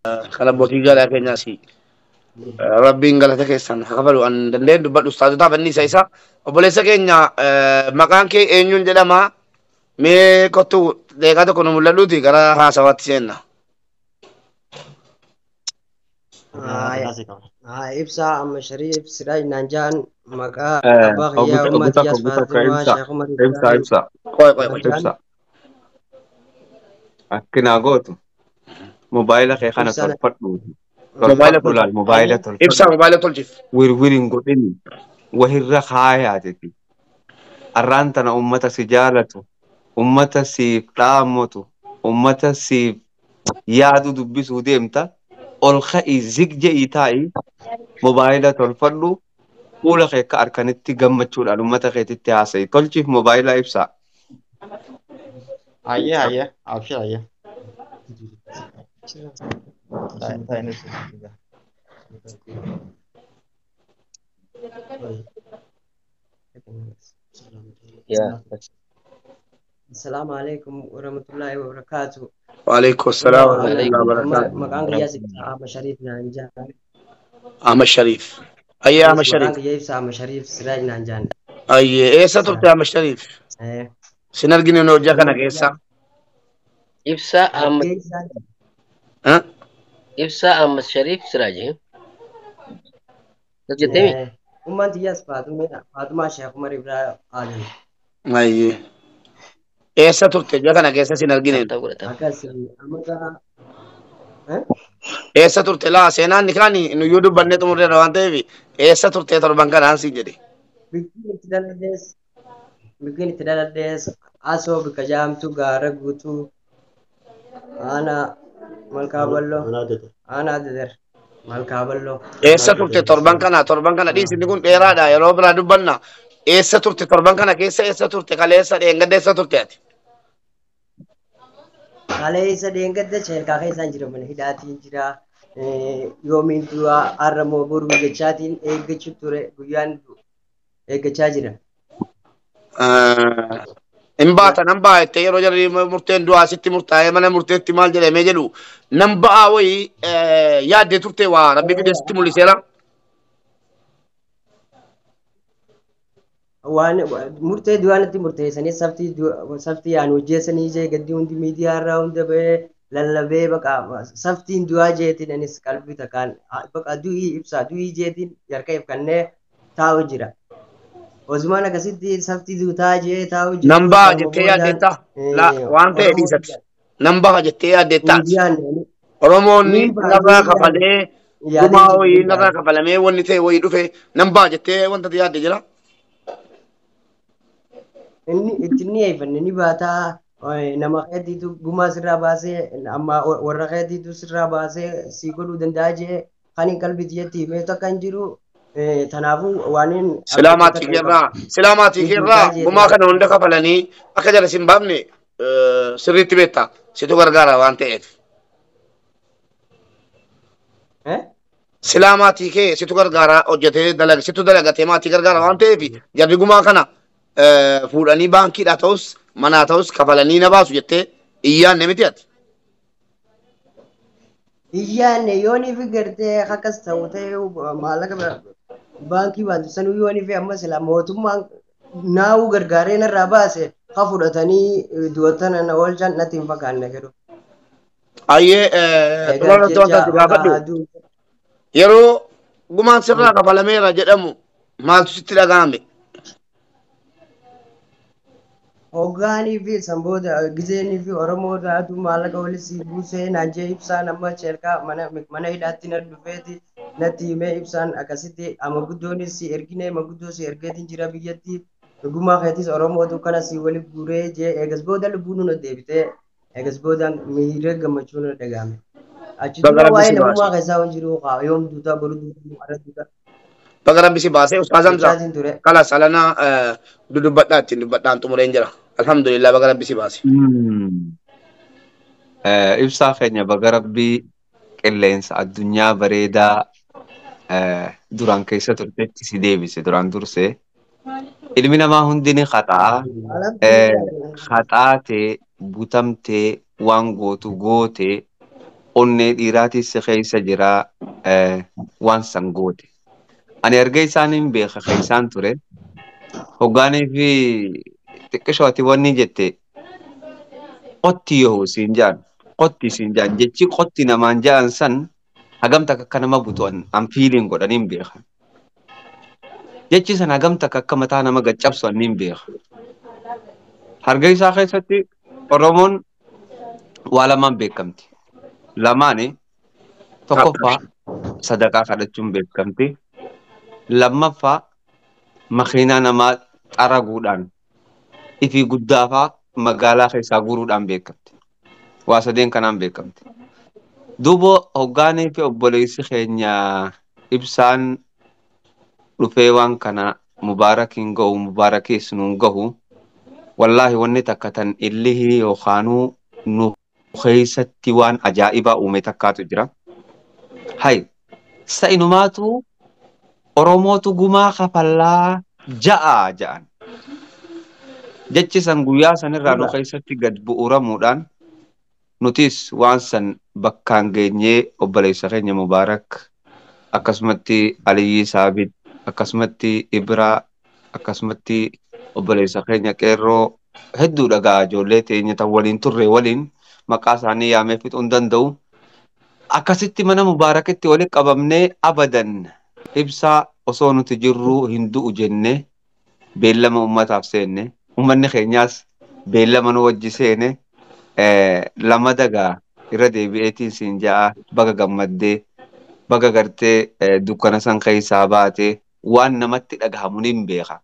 Kan abbootii gadaa keenyaas Rabbiin galata keessan haa kafalu. An dandeen dubbadhu ustaazotaaf inni isa isa. Obboleessa keenya maqaan kee eenyuun jedhama? Mee kottu deeqaa tokko nu mul'adhuuti gara haasawaatti seenna. Ibsaa amma Shariif Siraaj naan ja'an maqaa abbaa kiyyaa Obbo ummaa tokko tiyyaas obbo tokko Faatimaa ibsa Sheekh Umar ibsa Ibrahim ibsa Qoy qoy qoy. Ibsa akkinaa gootu mobaayila kee kana ibsaan tolfadhu Mobaayila tolfadhu laal tolchi. mobaayila Ibsaa tolfadhu mobaayila tolchiif. Wirwir hin godhini wahirra kaayaatiti arraan tana ummata si jaalatu ummata siif dhaamotu ummata siif yaadu dubbisuu deemta ol ka'ii zig je'ii taa'ii mobaayila tolfadhu fuula kee akka harkanitti gammachuudhaan ummata keetitti haasa'i tolchiif mobaayila ibsaa. Hayyee hayyee abshir hayyee. Taa'in ibsa. Ya. Assalaamu alaikum warahmatullaahi wabarakaatu. Waalaikum salaam wa rahmatullahi Waalaikum wa barakaatuh. Maqaan kiyyaas Ibsaa Ahmad Shariif naan ja'an. Ahmad Shariif. Ayyee Ahmad Maqaan Shariif. kiyya Ibsaa Ahmad Shariif Siraaj naan ja'an. Ayyee eessa turte Ahmad Shariif? Sin arginu nu hojjaa kana keessa. Ibsa Ahmad Hargeysaa Ha? Ibsa Ahmad Sharif Siraj. Hojjetemi? Ummaan tiyyaas Faatumaa Sheekh Umar Ibrahim Adam. Ayyee. Eessa turte hojjaa kana keessa sin arginu? Tap tap godhata. Akkas amata Eessa turte laa seenaan ni kaani nuyyuu dubbannee xumurreerra waan ta'eef eessa turte torban kanaan siin jedhe. bikkiin itti dhaladhees bikkiin itti dhaladhees asoo bikka jaamtu gaara guutuu aanaa malkaa balloo aanaa dadar malkaa balloo. Eessa turte torban kana torban kana dhiisinni kun dheeraadha yeroo biraa dubbanna. Eessa turte torban kana keessa eessa turte kaleessa dheengadda eessa turte ati? Kaleessa dheengadda sheelkaa keessaan jira mana hidhaatiin jira. Yoomiin du'aa har'a moo boruu jechaatiin eeggachuu ture guyyaan eeggachaa jira. Hin baata nan ba'a jettee yeroo jarri murteen du'aa sitti murtaa'ee mana murteetti maal jedhamee jedhu nan ba'aa wayii yaaddee turte waa rabbi fidee sitti mul'iseera. Waan murtee du'aa natti murteessanii saftii aan hojjeessanii jee gaddi hundi miidiyaa irraa hunda ba'ee lallabee baqa saftiin du'aa jeetiin anis qalbii takkaan baqa du'ii ibsaa du'ii jeetiin harka ifkannee taa'u jira. Ozumaan akkasitti saftii duutaa jee taa'u jiru Nan ba'a sanuma jettee boodaan yaaddeetta waan ta'e Oromoo dhiisati. Nan ba'a jettee yaaddeettaati. miidiyaan Oromoonni niin ba'a narraa jeetiin kafalee yaadeen gumaa jiru wayii niin narraa ba'a. kafalamee wanni ta'e wayii dhufe nan ba'a jettee wanta ati yaadde jira. Inni itti ni eeyfanne ni baataa nama keetiitu gumaa sirraa baasee amma warra keetiitu sirraa baasee si godhuu danda'a jee kan hin qalbii tiyyatti himee takka hin jiru. Tanaafuu waan hin Silaa abdachuu maatii takka hin qabu. keerraa silaa maatii Ni keerraa duutaa gumaa jeetiin kana hunda kafalanii akka jala sin baafne sirriitti beekta situ gargaara waan ta'eef. Silaa maatii kee situ gargaara hojjetee dalaga situ dalagatee maatii gargaara waan ta'eef jarri gumaa kana fuudhanii baankiidhaa ta'us manaa ta'us kafalanii na baasu jettee iyyaanne miti ati. Iyyaanne yoonii fi gartee akkas ta'u ta'e maallaqa baankii baatu sanuu yoonii fi amma sila mootummaan naa'uu gargaaree narraa baase ha fudhatanii du'atana na oolchan natti hin fakkaanne garuu. Ayyee Egaa xumura irratti wanta jecha ati maqaa gaafadhu aduu yeroo gumaan sirraa kafalameera jedhamu maaltu sitti dhaga'ame? Hoggaanii fi sanboota gizeenii fi Oromoo taatu maallaqa walitti buusee naan jee ibsaan amma sheelkaa mana hidhaatti na dhufeeti natti himee ibsaan akkasitti amma guddoonis si ergine maguddoo si ergeetiin jira biyyatti dhugumaa keetis Oromootu kana si wali guuree jee eegas booda lubbuun nu deebitee eegas booda miira gammachuu nu dhaga'ame. Achi Baga dura rabbi waa'ee si namummaa baase. keessaa waan jiru haa yoom duutaa boru duutaa har'a duutaa Baga rabbi si baase Ustaaz Hamza jechaatiin ture. kala salana dudubbadhaa ittiin dubbadhaan xumureen jira. Alhamdulillah baga rabbi si baase. Ibsaa keenya baga rabbii qilleensa addunyaa bareedaa duraan keessa turtetti si deebise duraan dursee. Ilmi namaa hundi ni haxa'a. Alhamdulillah. Haxaatee butamtee waan gootu gootee Onnee dhiiraatis si keessa jira waan san goote. Ani erga isaaniin beeka keessaan ture. Hoggaanii fi xiqqishoo ati wanni jette qotti yoo siin jaan qotti siin jaan jechi qotti namaan jaan san hagam takka akka nama butu an fiiliin godhaniin beeka. Jechi san hagam takka akka mataa nama gaccabsu anniin beeka. Hargeysaa keessatti Oromoon waa lamaan beekamti. Lamaani tokkoffaa sadaqaa kadhachuun beekamti. Lammaffaa makiinaa namaa xaraguudhaan ifii guddaafaa magaalaa keessaa guuruudhaan beekamti. Waa sadeen kanaan beekamti. Duuba hoggaanii fi obboleessi keenya ibsaan dhufee waan kana mubaarakiin gahu mubaarakiis nuun gahu wallaahi wanni takka tan illihii yookaanuu nu keessatti waan ajaa'ibaa uume takkaatu jira. Hay sa'inumaatu Oromootu gumaa kafallaa ja'a ja'an. Jechi san guyyaa sanirraa nu keessatti gad bu'uuramuudhaan nutis waan san bakkaan geenyee obboleessa keenya Mubaarak akkasumatti Aliyyi Saabit akkasumatti Ibraa akkasumatti obboleessa keenya Qeerroo hedduu dhagaa ijoollee teenya tan waliin turre waliin maqaa isaanii yaamee fixuu hin danda'u. Akkasitti mana Mubaarakitti walitti qabamnee abadan ibsaa osoo nuti jirruu hin du'u jennee beellama uummataaf seenne uummanni keenyaas beellama nu wajji seene lama dagaa irra deebi'eetiin siin ja'a baga gammaddee baga gartee dukkana san keessaa baatee waan namatti dhagahamu ni beeka.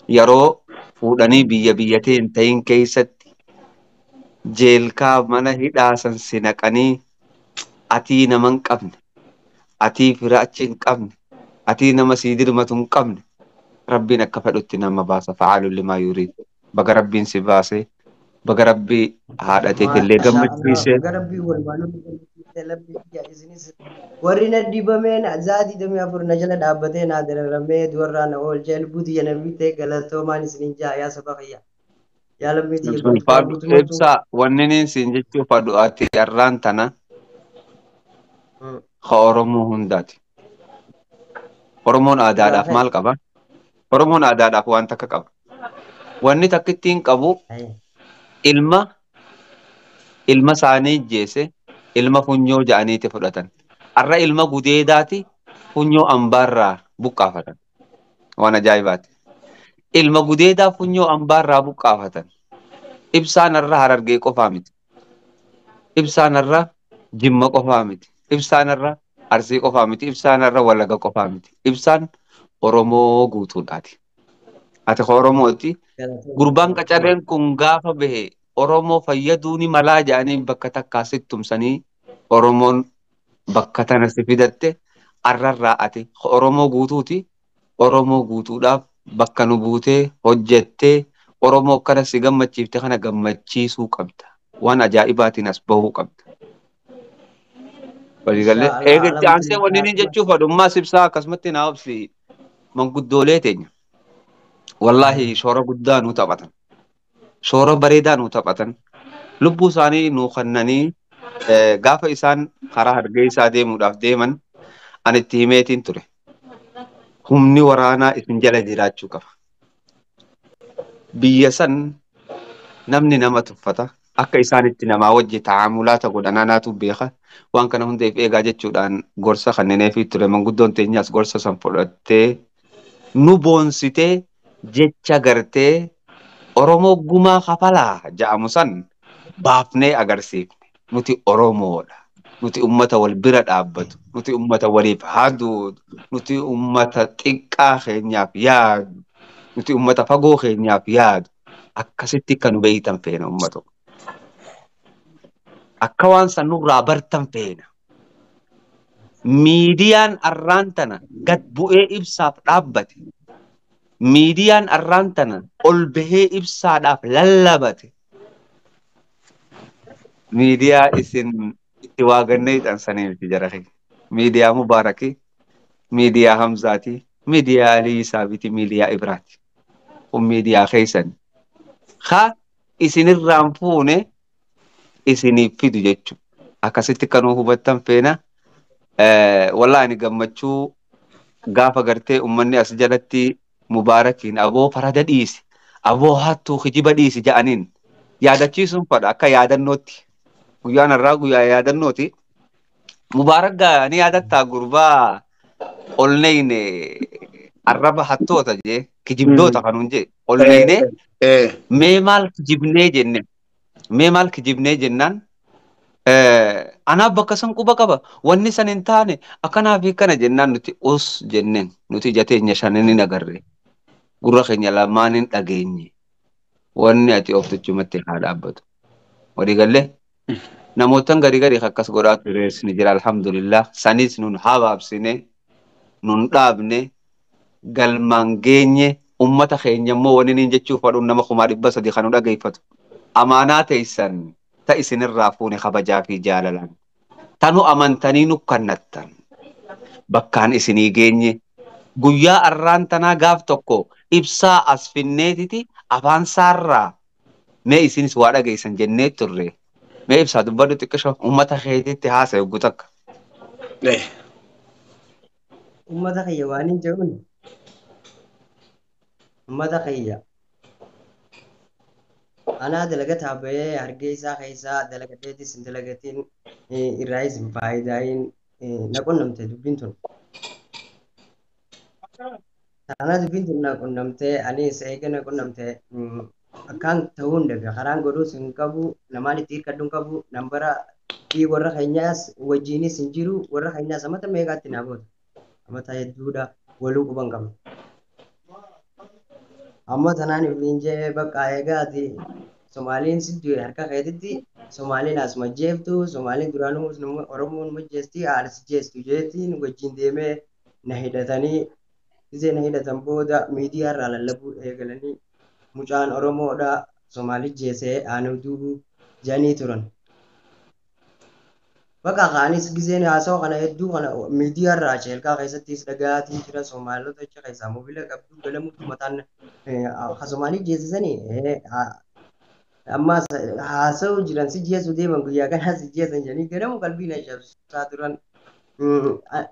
Yeroo fuudhanii biyya biyyatee hin ta'in keessatti jeelkaa mana hidhaa san si naqanii atii nama hin qabne atii fira achi hin qabne atii nama sii dirmatu hin qabne rabbiin akka fedhutti nama baasa fa'aalu limaa yuriid baga rabbiin si baase baga rabbii haadha teetillee gammachiise. Baga rabbii walumaa nu gammachiise lammii biyya isinis warri na dibameen zaatii damee afur na jala dhaabbatee na dararamee duwarraa na oolchee lubbuu tiyya na bitee galatoomaan isiniin jaa yaa saba kiyya. Yaa lammii tiyya Ulfaadhu ibsaa wanni niin siin jechuu fadhu ati arraan tana ka Oromoo hundaati. Oromoon aadaadhaaf maal qaba? Oromoon aadaadhaaf waan takka qaba. Wanni takka ittiin qabu ilma isaanii jeese ilma funyoo ja'aniiti fudhatan. Arra ilma gudeedaati funyoo ambaarraa buqqaafatan. Waan ajaa'ibaati. Ilma gudeedaa funyoo ambaarraa buqqaafatan. Ibsaan arra Harargee qofaa miti. Ibsaan arra Jimma qofaa miti. Ibsaan arra Arsii qofaa miti. Ibsaan arra Wallagga qofaa miti. Ibsaan Oromoo guutuudhaati. Ati ka Oromooti. Gurbaan qacareen kun gaafa bahe Oromoo fayyaduu ni malaa jedhanii bakka takkaa sitti tumsanii Oromoon bakka tana si fidatte arrarraa ati Oromoo guutuuti. Oromoo guutuudhaaf bakka nu buutee hojjettee Oromoo akkana si gammachiifte kana gammachiisuu qabda. Waan ajaa'ibaatiin as bahuu qabda. Waliigalee eegatti aansee wanni inni jechuu fadhummaa ibsaa akkasumatti naa obsi manguddoolee teenya. Wallaahi shoora guddaa nuu taphatan. Shoora bareedaa nuu taphatan. Lubbuu isaanii nuu kennanii gaafa isaan karaa Hargeysaa deemuudhaaf deeman ani itti himeetiin ture. Humni waraanaa isin jala jiraachuu qaba. Biyya san namni nama tuffata. Akka isaan itti namaa wajji taa'amulaata godhanaa naatu beeka. Waan kana hundeef eegaa jechuudhaan gorsa kennineefii ture. Manguddoon teenyaas gorsa san fudhattee nu boonsitee jecha gartee Oromoo gumaa kafalaa ja'amu san baafnee agarsiifne. Nuti Oromoodha. Nuti uummata wal bira dhaabbatu. Nuti uummata waliif haaduutu. Nuti uummata xiqqaa keenyaaf yaadu. Nuti uummata fagoo keenyaaf yaadu. Akkasitti kan nu beeytan feena uummata. Akka waan san nurraa bartan feena. Miidiyaan arraan tana gad bu'ee ibsaaf dhaabbate. Miidiyaan arraan tana ol bahee ibsaadhaaf lallabate. Miidiyaa isin itti waagannee hidhansanii miti jara keenya. Miidiyaa Mubaarakii, miidiyaa Hamzaati, miidiyaa Alii Saabiti, miidiyaa Ibraati. Kun miidiyaa keessan. Ha isinirraan fuune isiniif fidu jechuudha. Akkasitti kan hubattan feena. Wallahi ani gammachuu gaafa gartee uummanni as jalatti Mubaarakiin aboo farada dhiisi, aboo hattuu kijiba dhiisi ja'aniin yaadachiisuun fadha akka yaadannootti. Guyyaan har'aa guyyaa yaadannooti. Mubaarak gaa ni yaadattaa gurbaa ol neyne arraba hattoota jee kijibdoota kanuun jee ol neyne mee maal kijibnee jenne mee maal kijibnee jennaan anaaf bakka san quba qaba wanni san hin taane akkanaa fi kana jennaan nuti us jenneen nuti ija teenya shanan hin agarre gurra keenya lamaan hin dhageenye wanni ati ooftichumatti haa dhaabbatu. Walii gallee namootan garii garii akkas godhaa tures ni jira alhamdulillah sanis nun habaabsine nun dhaabne galmaan geenye ummata keenya immoo wanni niin jechuuf fadhuun nama 300,000 kan nu dhageeffatu amaanaa teessan ta isinirraa fuune kabajaa fi jaalalaan tanu amantanii nu kannattan bakkaan isinii geenye guyyaa arraan tanaa gaaf tokko ibsaa as finneetiti afaan saarraa mee isinis waa dhageessan jennee turre mee ibsaa dubbadhu xiqqisho ummata keetitti haasa'e yogguu takka. Ummata kiyya waan hin jedhuun ummata kiyya anaa dalagataa bahee hargeysaa keessaa dalagateetis hin dalagatiin irraayis hin faayidaayin na qunnamte dubbiin tun. Anaa dubbiin tun na qunnamte anis eega na qunnamte akkaan ta'uu hin dhabe karaan godhuus hin qabu namaan itti hirkadhu hin qabu nambara fi warra keenyaas wajjiinis hin jiru warra keenyaas amata meeqaatti naa booda amata hedduudha waluu quban qabna. Amma tanaan ifiin jee bakka eegaati Somaaliin si du'e harka keetitti Somaaliin as majjeeftu Somaaliin duraanuu Oromoon majjeesti as jeestu jeetiin wajjin deemee na hidhatanii isee na hidhatan booda miidiyaa irraa lallabuu eegalanii mucaan Oromoodha Somaalii jeesee aanuu duubu jedhanii turan. Bakka kaanis giseen haasawaa kana hedduu kana miidiyaa irraa sheelkaa keessattis dhaga'aatiin jira Somaalota achi keessaa mobiila qabdu galamuutu mataan Somaalii jeesisanii amma haasawuu jiran si jeessu deeman guyyaa kanaa si jeessan jedhanii ganamu qalbii na cabsaa turan.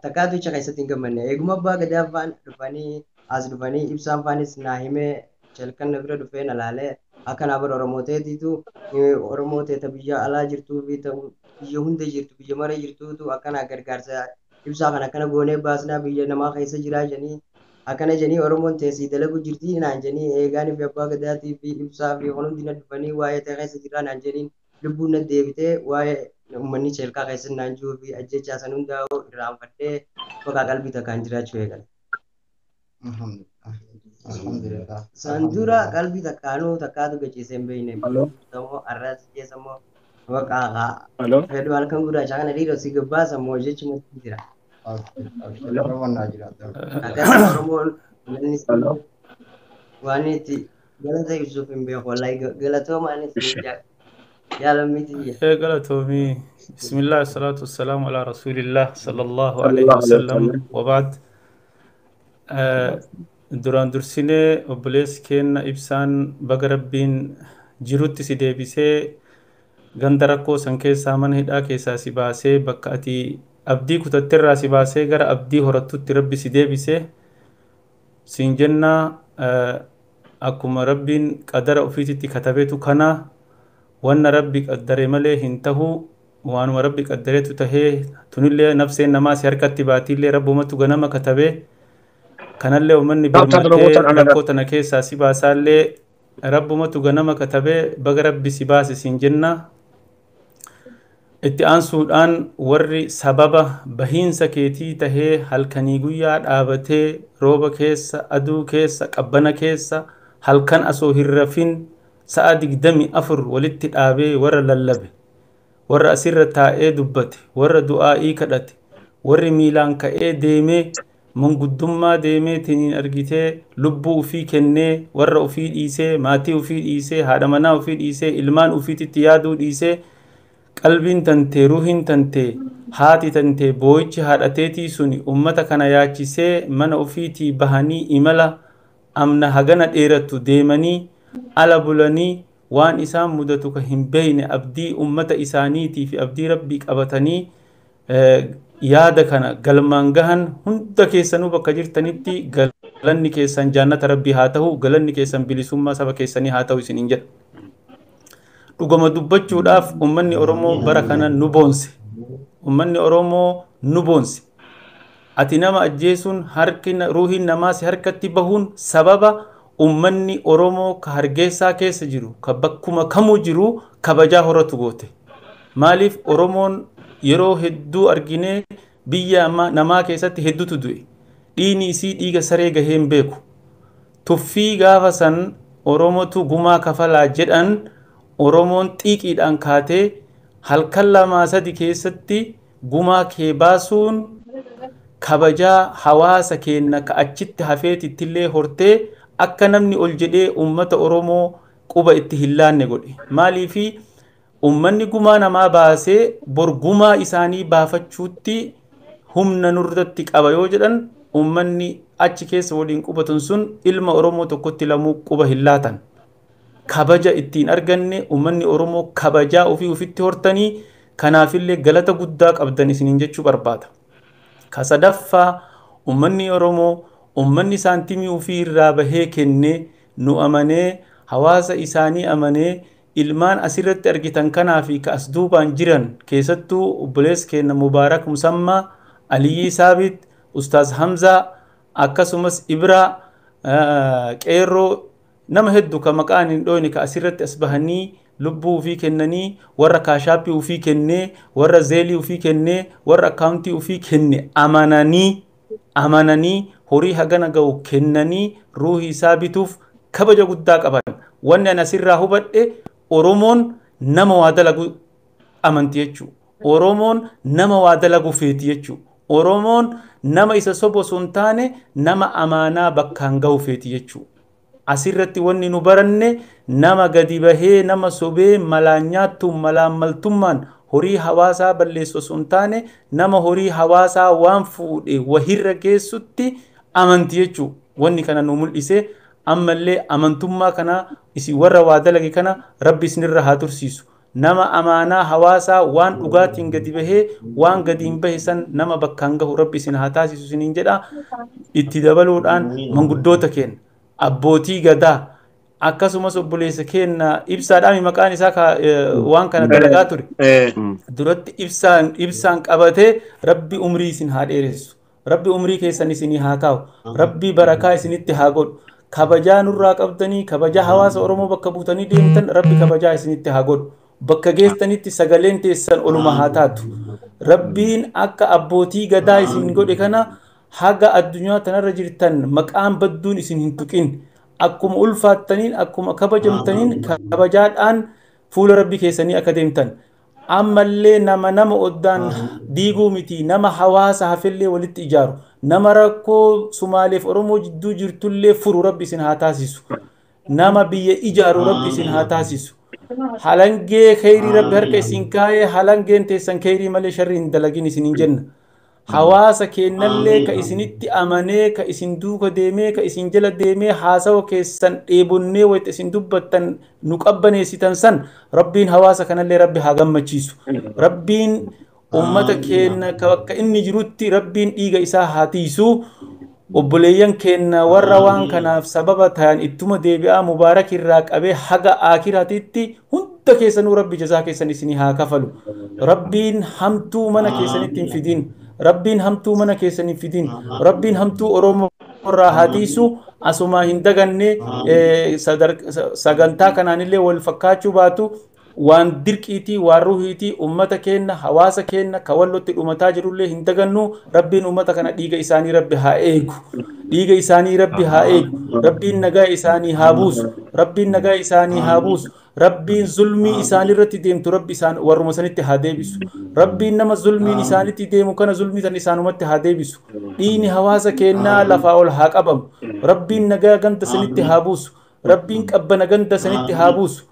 Takkaatu achi keessatti hin gammanne eeguma abbaa gadaa faan dhufanii as dhufanii ibsaan faanis naa himee sheelkan na bira dhufee na laalee akka naa bara Oromoo ta'eetitu Oromoo ta'e biyya alaa jirtuu fi biyya hunda jirtu biyya mara jirtuutu akkana gargaarsa ibsaa kana akkana goonee baasnaa biyya namaa keessa jiraa jedhanii akkana jedhanii Oromoon teessii dalagu jirtii naan jedhanii eegaanii fi abbaa gadaatii fi ibsaa fi kun hundi na dhufanii waa'ee ta'e keessa jiraa naan jedhaniin lubbuun na deebitee waa'ee uummanni sheelkaa keessa naan jiruu fi ajjechaa san hundaa'u irraanfadhee bakka qalbii takkaan jiraachuu eegale. Alhamdulillah. San dura qalbii takkaanuu takkaatu gachiisee hin beekne. Arraas jeesamoo bakka fedhu halkan gurraacha kana dhiiroo si gabbaasamoo jechumatti jira. Akkasii Oromoon waan itti galata ibsuuf hin beeku wallahi galatooma anis jaalamiti. Galatoomii. Bismillah salaatu wassalaamu alaa rasuulillah sallallahu alaihi wasallam wabaad. Duraan dursinee obboleessi keenya ibsaan baga rabbiin jirutti si deebisee ganda rakkoo san keessaa mana hidhaa keessaa si baasee bakka ati abdii kutatterraa si baasee gara abdii horattutti rabbi si deebisee siin jennaa akkuma rabbiin qadara ofiititti katabeetu kana wanna rabbi qaddare malee hin tahu waanuma rabbi qaddareetu tahee tunillee nafseen namaa si harkatti baatiillee rabbumatu ganama katabee kanallee uummanni birmatee rakkoo tana keessaa si baasaallee rabbumatu ganama katabee baga rabbi si baase siin jenna. Itti aansuudhaan warri sababa bahiinsa keetii tahee halkanii guyyaa dhaabatee rooba keessa aduu keessa qabbana keessa halkan asoo hin rafin sa'a 24 walitti dhaabee warra lallabe warra asirra taa'ee dubbate warra du'aa'ii kadhate warri miilaan ka'ee deemee manguddummaa deemee tiniin argitee lubbuu ufii kennee warra ufii dhiisee maatii ufii dhiisee haadha manaa ufii dhiisee ilmaan ufiititti yaaduu dhiisee qalbiin tantee ruuhiin tantee haati tantee boo'ichi haadhateetii suni ummata kana yaachisee mana ufiitii bahanii imala amna hagana dheerattu deemanii ala bulanii Waan isaan mudatu ka hin beeyne abdii ummata isaaniitii fi abdii rabbii qabatanii yaada kana galmaan gahan hunda keessanuu bakka jirtanitti galanni keessan jaannata rabbii haa ta'u, galanni keessan bilisummaa saba keessanii haa ta'u isiniin jedha. Dhugama dubbachuudhaaf ummanni Oromoo bara kana nu boonse. Ummanni Oromoo nu boonse. Ati nama ajjeesuun harki ruuhiin namaa si harkatti bahuun sababa ummanni Oromoo ka Hargeysaa keessa jiru, ka bakkuma kamuu jiru kabajaa horatu goote. Maaliif Oromoon yeroo hedduu arginee biyya namaa keessatti hedduutu du'e. Dhiigni isii dhiiga saree gahee hin beeku. Tuffii gaafa san Oromotu gumaa kafalaa jedhan Oromoon xiiqiidhaan kaatee halkan 2-3 keessatti gumaa kee baasuun kabajaa hawaasa keenya ka achitti hafeetittillee hortee akka namni ol jedhee ummata Oromoo quba itti hin laanne godhe. Maaliifi ummanni gumaa namaa baasee bor gumaa isaanii baafachuutti humna nurratti qaba yoo jedhan ummanni achi keessa waliin qubatan sun ilma Oromoo tokkotti lamuu quba hin laatan. Kabaja ittiin arganne ummanni Oromoo kabajaa ofii ofitti hortanii kanaafillee galata guddaa qabdan isiniin jechuu barbaada. Ka sadaffaa ummanni Oromoo ummanni saantimii ofii irraa bahee kennee nu amanee hawaasa isaanii amanee ilmaan asirratti argitan kanaa fi ka as duubaan jiran keessattuu obboleessa keenya Mubaarak Musammaa, Aliyyii Saabit, Ustaaz Hamzaa akkasumas Ibraa Qeerroo nama hedduu ka maqaan hin dhoyne ka asirratti as bahanii lubbuu ofii kennanii warra kaashaappii ofii kennee warra zeelii ofii kennee warra akkaawuntii ofii kenne amananii horii hagana ga'u kennanii ruuhii isaa bituuf kabaja guddaa qaban. Wanni ani asirraa hubadhe Oromoon nama waa dalagu amanti jechuudha. Oromoon nama waa dalagu feeti jechuudha. Oromoon nama isa sobu osoo hin taane nama amaanaa bakkaan ga'u feeti jechuudha. Asirratti wanni nu baranne nama gadi bahee nama sobee malaan nyaattuun malaan maltummaan horii hawaasaa balleessu osoo hin taane nama horii hawaasaa waan fuudhe wahirra geessutti amanti jechuudha. Wanni kana nu mul'ise ammallee amantummaa kana isin warra waa dalage kana rabbi isinirra haa tursiisu. Nama amaanaa hawaasaa waan dhugaatiin gadi bahee waan gadi hin bahe san nama bakkaan gahu rabbi isin haa taasisu isiniin jedha. Itti dabaluudhaan manguddoota keenya abbootii gadaa akkasumas obboleessa keenya ibsaadhaan maqaan isaa waan kana dalagaa ture. Duratti ibsaan qabatee rabbi umrii isin haa dheeressu. Rabbi umrii keessan isinii haa kaa'u. Rabbi barakaa isinitti haa godhu. Kabajaa nurraa qabdanii kabajaa hawaasa Oromoo bakka buutanii deemtan rabbi kabajaa isinitti haa godhu. Bakka geessanitti sagaleen teessan oluma haa taatu. Rabbiin akka abbootii gadaa isin godhe kana haga addunyaa tanarra jirtan maqaan badduun isin hin tuqin. Akkuma ulfaattaniin akkuma kabajamtaniin kabajaadhaan fuula rabbi keessanii akka deemtan. Ammallee nama oddaan diiguu miti nama hawaasa hafellee walitti ijaaru. Nama rakkoo Sumaaleef Oromoo jidduu jirtullee furu rabbi isin haa taasisu. Nama biyya ijaaru rabbi isin haa taasisu. Halangee kheyrii rabbi harka isin kaa'ee halangeen teessan kheyrii malee sharrii hin dalagin isin hin jenna. Hawaasa kennallee ka isinitti amanee ka isin duuka deemee ka isin jala deemee haasawa keessan dheebonnee wayita isin dubbattan nu qabbaneessitan san rabbiin hawaasa kanallee rabbi haa gammachiisu. Rabbiin ummata keenya bakka inni jirutti rabbiin dhiiga isaa haa tiisu. Obboleeyyan keenya warra waan kanaaf sababa ta'an ittuma deebi'aa Mubaarak irraa qabee haga aakiraatitti hunda keessanuu rabbi jazaa keessan isinii haa kafalu. Rabbiin hamtuu mana keessanitti hin fidin. Rabbiin hamtuu mana keessan hin fidin. Rabbiin hamtuu Oromoo irraa haa tiisu. Asumaa hin daganne sagantaa kanaanillee wal fakkaachuu baatu waan dirqiitii waan ruhiitii ummata keenya hawaasa keenya ka wallotti dhumataa jirullee hin dagannu. Rabbiin ummata kana dhiiga isaanii rabbi haa eegu. Dhiiga isaanii rabbi haa eegu. Rabbiin nagaa isaanii haa buusu. Rabbiin nagaa isaanii haa buusu. Rabbiin zulmii isaanii irratti deemtu rabbi isaan warruma sanitti haa deebisu. Rabbiin nama zulmiin isaanitti deemu kana zulmii san isaanumatti haa deebisu. Dhiigni hawaasa keenyaa lafaa ol haa qabamu. Rabbiin nagaa ganda sanitti haa buusu. Rabbiin qabbana ganda sanitti haa buusu.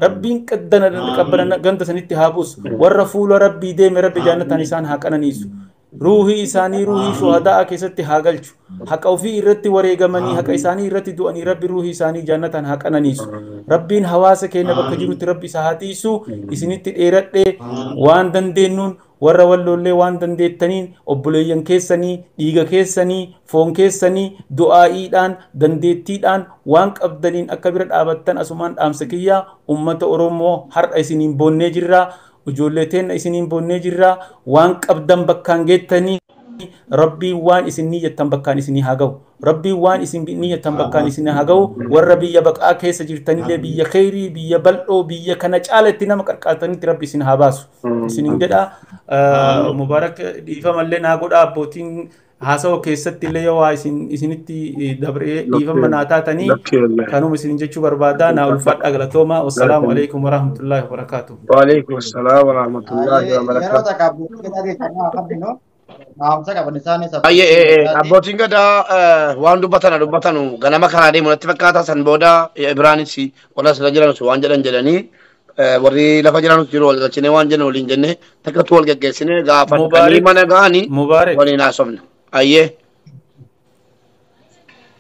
Rabbiin qabbana ganda sanitti haa buusu. Warra fuula rabbii deeme rabbi jaannataan isaan haa qananiisu. Ruuhii isaanii ruuhii shuhadaa keessatti haa galchu. Haqa ofii irratti wareegamanii haqa isaanii irratti du'anii Rabbi ruuhii isaanii jannatan haa qananiisu. Rabbiin hawaasa keenya bakka jirutti Rabbi isa haa tiisu. Isinitti dheeradhee waan dandeenyuun warra walloollee waan dandeettaniin obboleeyyan keessanii dhiiga keessanii foon keessanii du'aa'iidhaan dandeettiidhaan waan qabdaniin akka bira dhaabattan asumaan dhaamsa kiyyaa ummata Oromoo har'a isiniin boonnee jirraa ijoollee teenna isiniin boonnee jirraa waan qabdan bakkaan geettanii Rabbiin waan isin niyyattan bakkaan isinii haa ga'u. Rabbiin waan isin niyyattan bakkaan isinii haa ga'u. Warra biyya baqaa keessa jirtanillee biyya kheyrii, biyya bal'oo, biyya kana caalatti nama qarqaartanitti Rabbi isin haa baasu. Isinin jedha. Mubaarak dhiifamallee naa godha abbootiin haasawa keessatti illee yoo waa isinitti dabree dhiifama naa taatanii kanuma isin jechuu barbaada. Naa ulfaadha galatooma. Wassalaamu alaikum warahmatullaahi wabarakaatuh. Waalaikum salaam warahmatullaahi Yeroo wabarakaatuh. takka abbootiin gadaa keessaa qabdino dhaamsa qaban isaanis Ayyee abbootiin gadaa waan dubbatana dubbatanu ganama karaa deemu natti fakkaata san booda Ibraanis warra asirra jiranus waan jedhan jedhanii warri lafa jiranus jiru wal galchinee waan jennu waliin jenne takkatu wal geggeessine gaafa dhaqanii Mubaarik mana ga'anii Mubaarik waliin haasofna. Ayyee.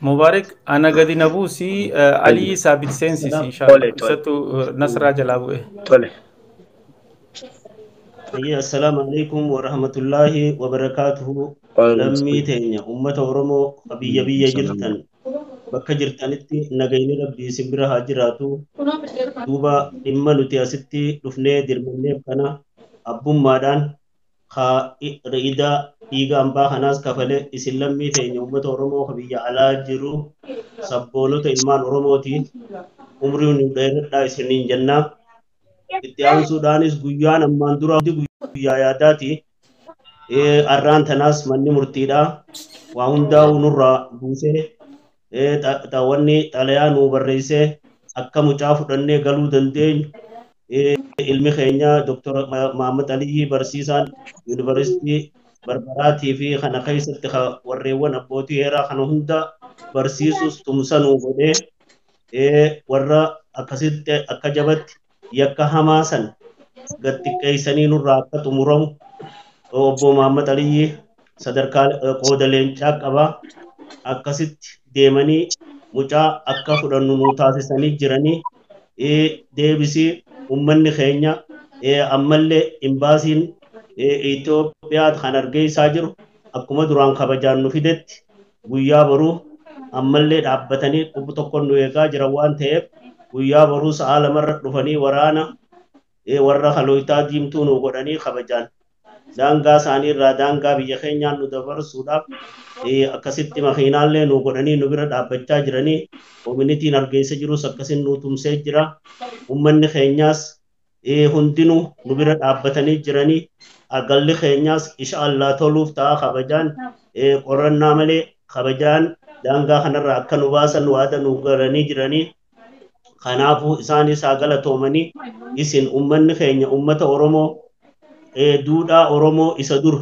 Mubaarik ana gadi na buusii Alii Saabit seensisi inshallah. Tole tole Isattu Nasraa jalaa bu'e. tole. Assalaamu alaikum wa rahmatullaahi wa barakaatuhu. Lammii teenya uummata Oromoo biyya biyya jirtan bakka jirtanitti nagayni Rabbii isin bira haa jiraatu. Duuba dhimma nuti asitti dhufnee dirmanneef kana abbummaadhaan haa ri'idaa dhiiga hambaa kanaas kafalee isin lammii teenya uummata Oromoo biyya alaa jiru sabboonota ilmaan Oromooti. Umrii nu dheeradhaa isiniin jennaa. Itti aansuudhaanis guyyaan ammaan dura guyyaa yaadaati. Arraan tanaas manni murtiidha. Waa hundaa'uu nurraa buusee wanni xalayaa nuu barreessee akka mucaa fudhannee galuu dandeenyu ilmi keenya Dr. Mahammad Aliyyi barsiisaan yuunivarsiitii Barbaraatii fi kana keessatti warreewwan abbootii heeraa kana hunda barsiisus tumsa nuu godhee warra akkasitti akka jabatti yakka hamaa san gad xiqqeessanii nurraa akka xumuramu obbo Mahammad Aliyyi sadarkaa qooda leencaa qaba. Akkasitti deemanii mucaa akka fudhannu nu taasisanii jiranii deebisii uummanni keenya ammallee imbaasiin Itoophiyaa kan argeessaa jiru akkuma duraan kabajaan nu fidetti guyyaa boruu ammallee dhaabbatanii dhubbu tokko nu eegaa jiran waan ta'eef guyyaa boruu sa'a lamarra dhufanii waraana warra halooyitaa diimtuu nu godhanii kabajaan daangaa isaanii irraa daangaa biyya keenyaan nu dabarsuudhaaf akkasitti makiinaallee nu godhanii nu bira dhaabbachaa jiranii koominitiin argeessa jirus akkasin nu tumsee jira. Uummanni keenyaas hundinuu nu bira dhaabbatanii jiranii agalli keenyaas insha Allah toluuf ta'a kabajaan qorannaa malee kabajaan daangaa kanarraa akka nu baasan waada nu galanii jiranii. Kanaafuu isaanis haa galatoomanii isin uummanni keenya uummata Oromoo duudhaa Oromoo isa dur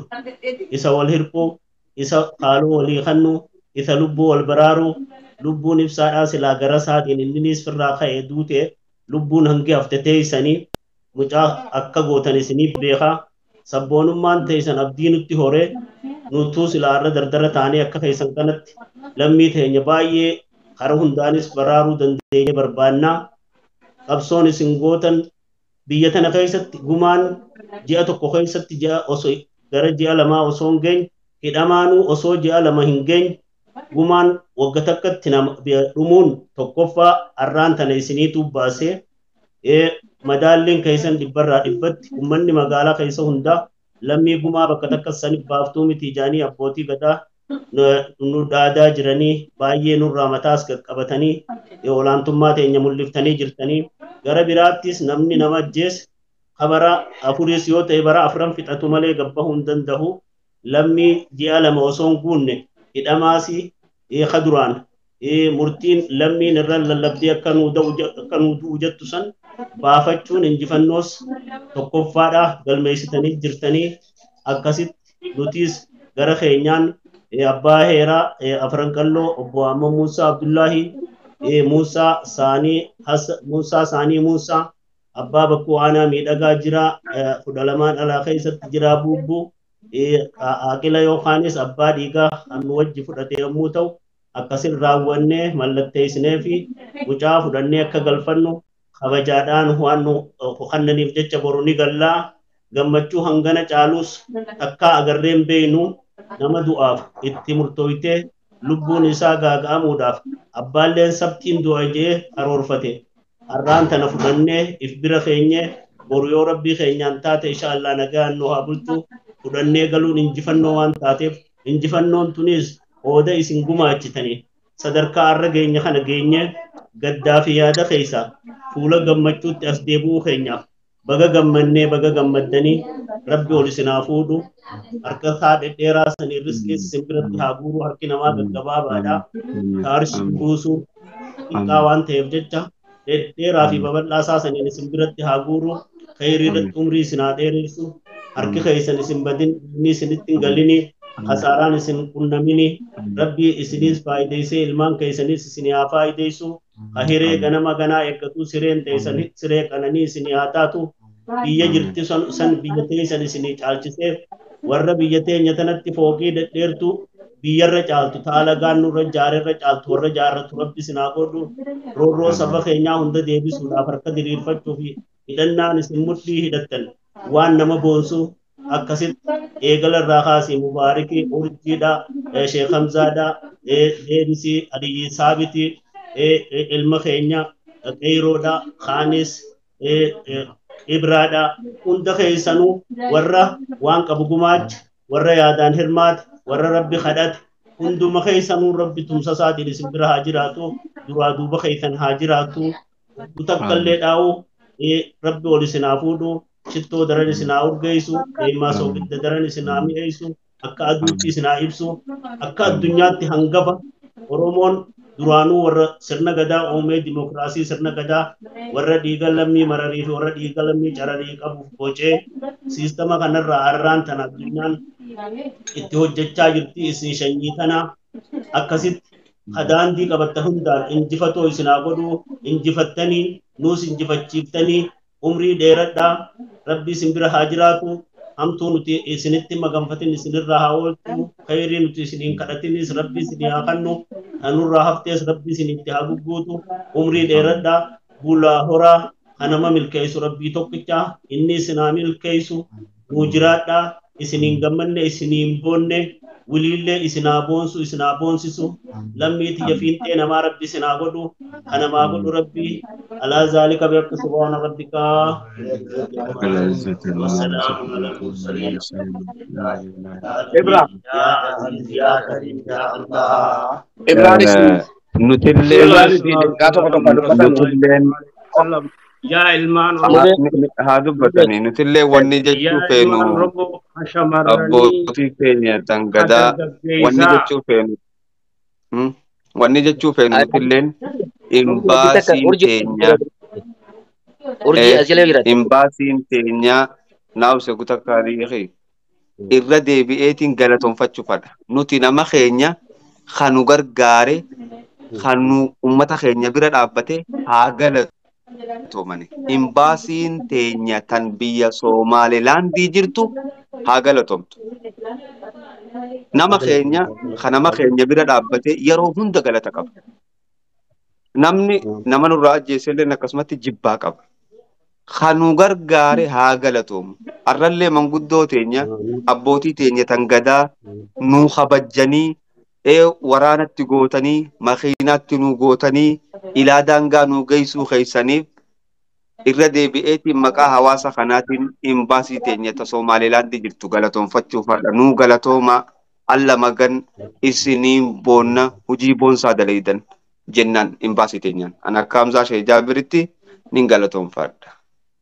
isa wal hirphuu isa haaloo walii kannuu isa lubbuu wal baraaruu lubbuun ibsaadhaa silaa gara isaatiin inninis firraa ka'ee duute lubbuun hangi hafte teessanii mucaa akka gootan isiniif beekaa sabboonummaan teessan abdii nutti horee nutuu silaa irra dardara taanee akka keessan kanatti lammii teenya baay'ee karaa hundaanis baraaruu dandeenye barbaannaa qabsoon isin gootan biyya tana keessatti gumaan ji'a tokko keessatti ji'a osoo gara ji'a lamaa osoo hin geenye hidhamaanuu osoo ji'a lama hin geenye gumaan wagga takkatti nama dhumuun tokkoffaa arraan tana isiniitu baasee madaalliin keessan dhibbarraa dhibbatti uummanni magaalaa keessa hundaa lammii gumaa bakka takka sani baaftuu miti ijaanii abbootii gadaa nu dhaadaa jiranii baay'ee nurraa mataas qaqqabatanii olaantummaa teenya mul'iftanii jirtanii gara biraattis namni nama ajjeese kabara afuris yoo ta'e bara afran fixatu malee gabbahuu hin danda'u lammii ji'a lama osoo hin guunne hidhamaas duraan murtiin lammiin irra lallabdee akka nuu du'u jettu san baafachuun injifannoos tokkoffaadha galmeessitanii jirtanii akkasitti nutis gara keenyaan abbaa heeraa afran qalloo obbo Ahmad Muusaa Abdullaahi Muusaa Saanii Muusaa Saanii Muusaa abbaa bakkuu aanaa miidhagaa jira 12 alaa keessatti jira buubbuu Aqila yookaanis abbaa dhiigaa kan nu wajji fudhate yommuu ta'u akkasin raawwannee mallatteessinee fi mucaa fudhannee akka galfannu kabajaadhaan waan nu kennaniif jecha boru ni gallaa gammachuu hangana caalus takkaa agarreen beeynu nama du'aaf itti murtooytee lubbuun isaa gaaga'amuudhaaf abbaalleen sabtiin du'a jee karoorfate har'aan tana fudhannee if bira keenyee boru yoo rabbii keenyaan taate insha Allah nagaan nu haa bulchu fudhannee galuun injifannoo waan taateef injifannoon tunis hooda isin gumaachitanii sadarkaa har'a geenya kana geenye gaddaa fi yaada keessa fuula gammachuutti as deebi'uu keenyaaf baga gammannee baga gammaddanii rabbi ol isin haa fuudhu harka isaa dhedheeraa sanii riskii isin biratti haa guuru harki namaa gaggabaabaadha taarshi buusu xiqqaa waan ta'eef jecha dhedheeraa fi babal'aa isaa saniin isin biratti haa guuru khayrii irratti umrii isin haa dheeressu harki keessan isin badin inni isinitti hin galini kasaaraan isin qunnamini rabbi isinis faayideessee ilmaan keessanis isin haa faayideessu kahiree ganama ganaa eeggatu sireen teessan siree qananii isin haa taatu biyya jirti san biyya teessan isin caalchisee warra biyya teenya tanatti fooqii dhedheertu biyyarra caaltu taalagaan nurra jaarerra caaltu warra jaarratu rabbi isin haa godhu roorroo saba keenyaa hunda deebisuudhaaf harka diriirfachuu fi hidhannaan isin mudhii hidhattan waan nama boonsu akkasitti eegala irraa kaasii mubaarikii urjiidha sheekh hamzaadha deebisii aliyyi saabitii ilma keenya qeeroodha kaanis ibraadha hunda keessanuu warra waan qabu gumaacha warra yaadaan hirmaate warra rabbi kadhate hunduma keessanuu rabbi tumsa isaatiin isin bira haa jiraatu duraa duuba keessan haa jiraatu takkallee dhaa'u rabbi ol isin haa fuudhu shittoo daran isin haa urgeessu deemaa soogidda daran isin haa mi'eessu akka aduutti isin haa ibsu akka addunyaatti hangafa Oromoon duraanuu warra sirna gadaa uumee dimokiraasii sirna gadaa warra dhiiga lammii mararii fi warra dhiiga lammii cararii qabuuf bocee siistama kanarraa har'aan tana addunyaan itti hojjechaa jirti isin shanyii tana akkasitti daandii qabatta hundaan injifatoo isin haa godhu injifattanii nuus injifachiiftanii umrii dheeradhaa rabbi isin bira haa jiraatu hamtuu nuti isinitti maganfatin isinirraa haa oolchu khayrii nuti isiniin kadhatinis rabbi isinii haa kennu kanurraa haftees rabbi isinitti haa gugguutu umrii dheeradhaa bulaa horaa kanama milkeessu rabbii tokkicha inni isin haa milkeessu nuu jiraadhaa isiniin gammanne isiniin boonne wiliillee isin haa boonsu isin haa boonsisu lammii tiyya fiinxee namaa rabbi isin haa godhu kanamaa godhu rabbi alaa zaalika bihaqqi subhaana rabbikaa wassalaamu alal mursaliin Ibra. yaa aziiz yaa kariim yaa allah Ibraanis Nutillee Ibraanis daqiiqaa tokko tokko dubbatan. nutilleen Yaa ilmaan Oromoo, haa dubbatanii nutillee wanni jechuu yaa ilmaan feenu Oromoo, ha shamarranii, abbootii keenya tan ha gadaa wanni dargaggeessaa. jechuu feenu wanni jechuu feenu nutilleen imbaasiin teenya Urjii as jala jiraatti. imbaasiin teenya naawse kutakkaariiqi irra deebi'eetiin galatoonfachuu fadha nuti nama keenya kanu gargaare kanu ummata keenya bira dhaabbate haa galatoomani imbaasiin teenya tan biyya Somaalilaandii jirtu haa galatoomtu nama keenya kan nama keenya bira dhaabbate yeroo hunda galata qaba namni nama nurraa ajjeese illee akkasumatti jibbaa qaba kanu gargaare haa galatoomu arrallee manguddoo teenya abbootii teenya tan gadaa nuu kabajjanii waraanatti gootanii makiinaatti nuu gootanii ilaa daangaa nuu geessuu keessaniif irra deebi'eetiin maqaa hawaasa kanaatiin imbaasii teenya ta Somaalilaandii jirtu galatoonfachuu fadha nuu galatoomaa alla magan isiniin boonna hojii boonsaa dalaydan jennaan imbaasii teenyaan an akka Hamzaa Shee Jaabiritti nin galatoonfadha.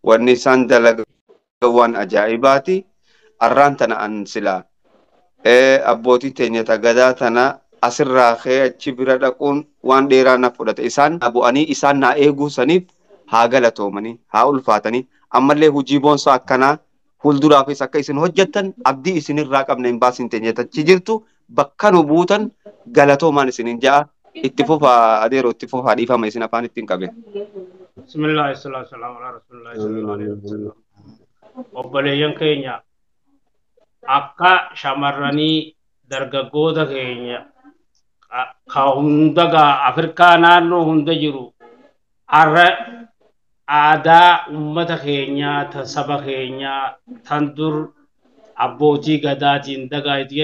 Wanni isaan dalagan waan ajaa'ibaati. Arraan tana an silaa abbootii teenya ta gadaa tana asirraa ka'ee achi bira dhaquun waan dheeraa na fudhate. Isaan na bu'anii isaan na eeguu saniif haa galatoomanii haa ulfaatanii ammallee hojii boonsaa akkanaa fuulduraafis akka isin hojjettan abdii isinirraa qabna imbaasiin teenya achi jirtu bakka nu buutan galatoomaan isinin ja'a itti fufaa adeeroo itti fufaa dhiifama isin afaan ittiin qabe. Bismillaahi salaatu salaamu alaa rasuulillaahi sallallahu alaihi wasallam. Obboleeyyan keenya Akka shamarranii dargaggoota keenya ka hunda gaa Afrikaa naannoo hunda jiru arra aadaa ummata keenyaa tan saba keenyaa tan dur abbootii gadaatiin dagaagee.